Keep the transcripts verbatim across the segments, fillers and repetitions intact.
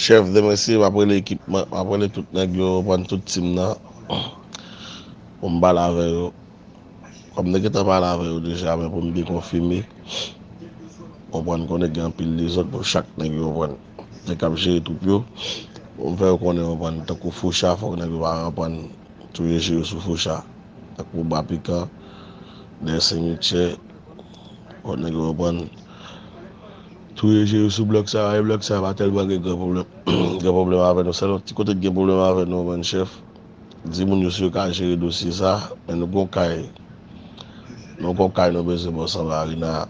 Chèf, demen si m ap rele ekip mwen, m ap rele tout nèg yo, pran tout tim nan pou m pale avè yo. Kòm m te gentan pale avè yo deja, men pou m byen konfime, konprann konnen gen anpil dezòd pou chak nèg yo, konprann, nèg k ap jere twoup yo. Pou m fè yo konnen, konprann, tankou Foucha, fòk nèg yo pa konprann touye je yo sou Foucha. Tankou Bapikan, dèyè Sen Michè, fòk nèg yo konprann touye je yo sou blòk sa a, e blòk sa a pa tèlman gen gran pwoblèm, gen pwoblèm avè nou. Sèl yon ti kote ki gen pwoblèm avè nou, konprann, chèf. Di moun yo si yo ka jere dosye sa, men nou gon kay. Nou gon kay nou bezwen bò Sanba Arena.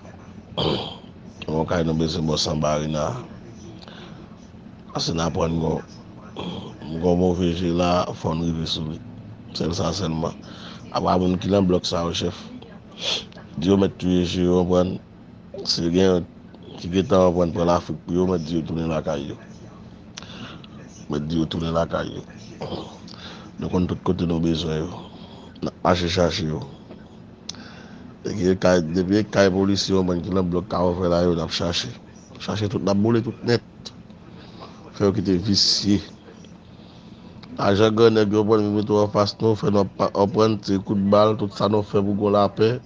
Nou gon kay nou bezwen bò Sanba Arena. Paske n aprann gon, gon move je la, fò n rive sou li. Sèl sa sèlman. Apa moun ki nan blòk sa yo, chèf, di yo mèt touye je yo, konprann. Si gen ki gentan pran, pran Lafrik pou yo, mèt di yo tounen lakay yo. Mèt di yo tounen lakay yo. Nou konn tout kote nou bezwen yo. N ap mache chache yo. Depi e kay, depi e kay polisye yo, moun ki nan blòk Kafou Fèy la yo, n ap chache. Chache tout, n ap boule tout nèt. Fè yo kite visye. Ajan grannèg yo pran vin mete w anfas nou, fè nou ap pa-, ap pran ti kout bal, tout sa nou fè pou gon lapè,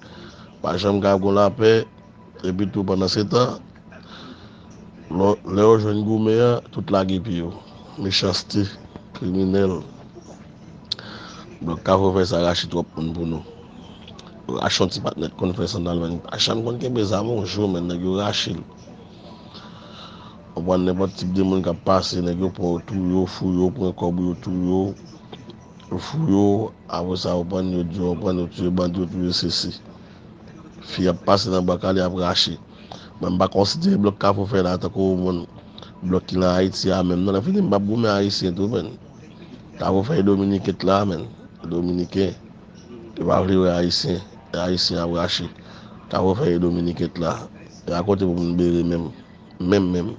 pa janm ka gon lapè. Epi tou, pandan se tan, lò, lè yo jwenn goumen an, tout lage pye yo. Mechanste, kriminèl. Blòk Kafou Fèy sa rache twòp moun pou nou. Rache yon ti patnè t konn fè sandal, men pa janm konn kenbe zam yon jou, men nèg yo rache l. Ou pran nenpòt tip de moun k ap pase, nèg yo pran yo, touye yo, fouye yo, pran kòb yo, touye yo, yo fouye yo. Apre sa, ou pran yo, di yo, ou pran yo, touye bandi, yo touye sesi. Fi ap pase nan bwa kale, ap rache. Mwen, m pa konsidere blòk Kafou Fèy la tankou moun, blòk ki nan Ayiti a menm. Non, lè fini, m p ap goumen Ayisyen tou, men. Kafou Fèy Dominiken t la, men. Dominiken. Yo pa vle wè Ayisyen. E Ayisyen ap rache. Kafou Fèy Dominiken t la. E a kote pou moun bere menm. Menm, menm.